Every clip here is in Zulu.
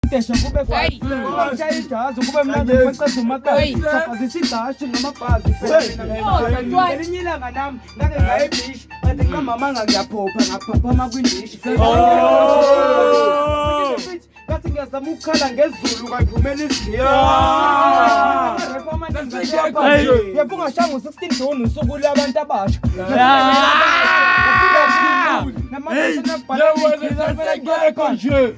Tesha kube Hey. fine. Ijazi kube mnandi umaqeda umakazi. Chapazisa ibhashi ngamabhazi. Oh, Ngelinye ilanga nami ngake ngaye ebhishi. Bathi kamama ngiyaphupha ngaphaphama kwindishi. Ngathi ngiyazama ukukhala ngezulu kaphumela izulu. Yebo ungashanga u-16 June usuku lwabantu abasha.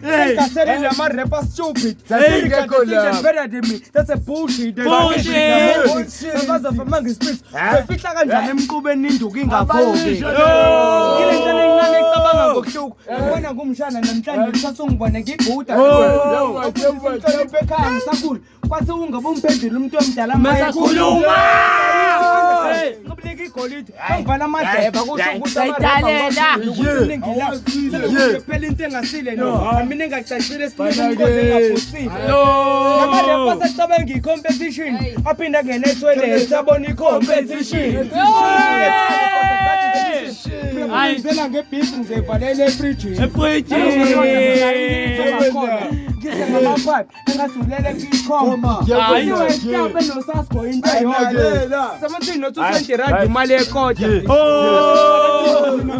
Sengathele lama-rapper stupid. Better than me. That's a bullshit. Bullshit. Bazofa ngispeech. Befihla kanjani emqubeni induku ingavuki. Ile nto encane ecabanga ngokuhluka. Ngibona ngumshana namhlanje kusasa ungibone ngibhuda. Inhlonipho ekhaya ngisakhula. Kwathi ungabe umphendula umuntu omdala Masakhuluma. Ngiblika igolide. Ngivala amadleba kusho ukuthi Sayidalela. Phela into engasile no. Mina engacacile sinike umqondo engaphusile. Lamarapha asecabanga i-competition aphinde angene etoilet abone i-competition. Ngizela ngebhifi ngizoyivalela efrijini. Ngize ngamapipe engathi ulele kwikhoma. Hayi noSasco into eyodwa. 17 no 220 rand imali yekota.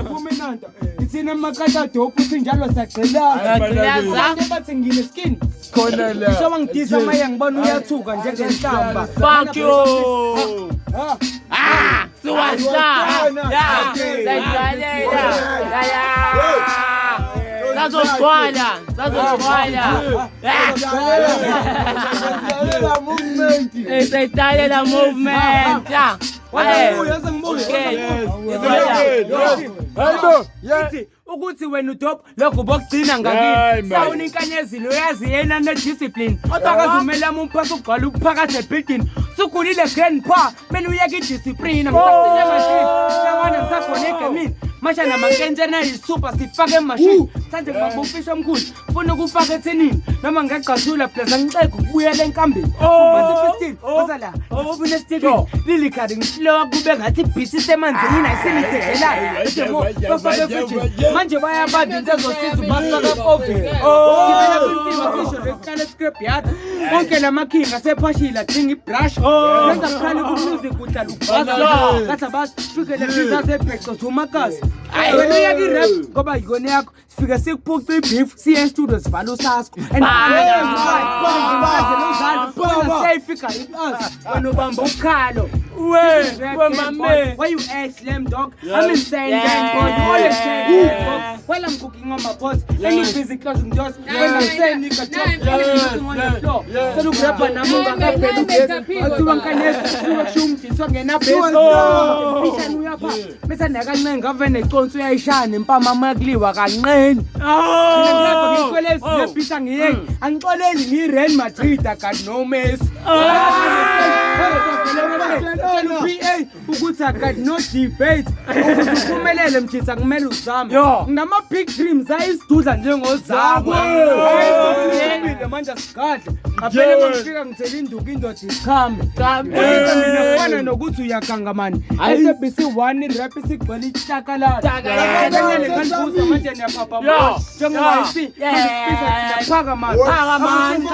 Phuma inanta. Ithina amakata dope sinjalo siyagqilaza. Siyagqilaza. Abantu bathi ngine skin. Khona la. Ngisho ngidisa maye ngibona uyathuka njengenhlamba. Fuck you. Ah. Ah, siwasha. Ya, sayidalela. Ya ya. Sazogcwala, sazogcwala. Movement. Eh, sayidalela movement. Ya. Waze ngibuye, Okay. Hayibo. Yeah. Ithi ukuthi wena udope lokho bokugcina Hayi, ngakini man. sawuna inkanyezini uyazi yena ne-discipline otwakazumela umphathi ugcwala ukuphakathi ebhidini sukhulile grandpa kumele uyeke idiscipline ngisasile emashini lawana ngisakhona egemini masha namankentshana ayisithupha sifake emashini mhlanje ngibamba umfisha omkhulu funa ukufaka ethinini noma ngiyagqashula plus angixege ukubuyela enkambeni. Bathi 15 waza la ngifuna estikini lili khadi ngislowa kube ngathi ibhisi isemanzini ayisinidedelayo bafake efrijini manje bayabanda into ezosiza ubafaka oveni gibela kwinsima sisho lekuqala scrap yard onke lamakhinga asephashile adinga ibrush senza kukhale ku-music uhlala ubhaza kathi abazi fikele sizasebheco zumakazi wena uyeka i-rap ngoba yikona yakho. Sifike sikuphuca i-beef siye estudio sivala uSasco and siyayifika i-us wena ubamba ukhalo. We, mame. Why you ask slam dog? I'm insane, gang boy. You always say boy. While I'm cooking on my pots, let me busy closing doors. When I'm saying nigga talk, I'm on the floor. Selu grabba nami ungakapheli ugesi. Athiwa nkanyezi, kuthiwa kushiya umdliswa ngena base. Fishane uyapha. Bese nakancane ngave neconsi uyayishaya nempama makuliwa kanqeni. Mina ngilapha ngikwelezi nebhisa ngiyeki. Angixoleli ngiyi-Real Madrid, I got no Messi. Tshela u-PA ukuthi I got no debate. Ukuze uphumelele mjitha kumele uzame. Nginama-big dreams ayisidudla njengozakwe. Ayisubile manje asigadle. Qaphele uma ngifika ngithela induku indoda ichame. Uyisa mina kufana nokuthi uyaganga mani. SABC 1 i-rap isigcwele itshakalala. Ngalibuza manje niyaphapha njengoba-YC siyaphaka mani. Phaka mani.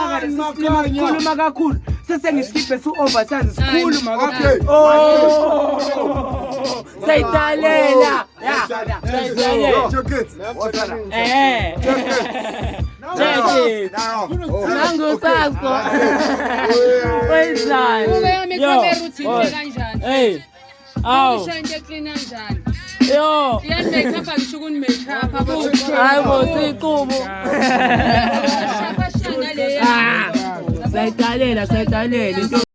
Sikhuluma kakhulu. Sese ngisikibhe su-oversize sikhulu makakhulu. Sayidalela. Ya, sayidalela. Eh. Check it. Nangu Sasko. Wenzani? Buka yami Yo. ikhamera uthi inhle kanjani. Hey. Aw. Usho into eclean kanjani. Yo. Yani make up angisho ukuni make up. Buka. Hayi bo siqubu. Shapashana le. Ah. Sayidalela, sayidalela. Into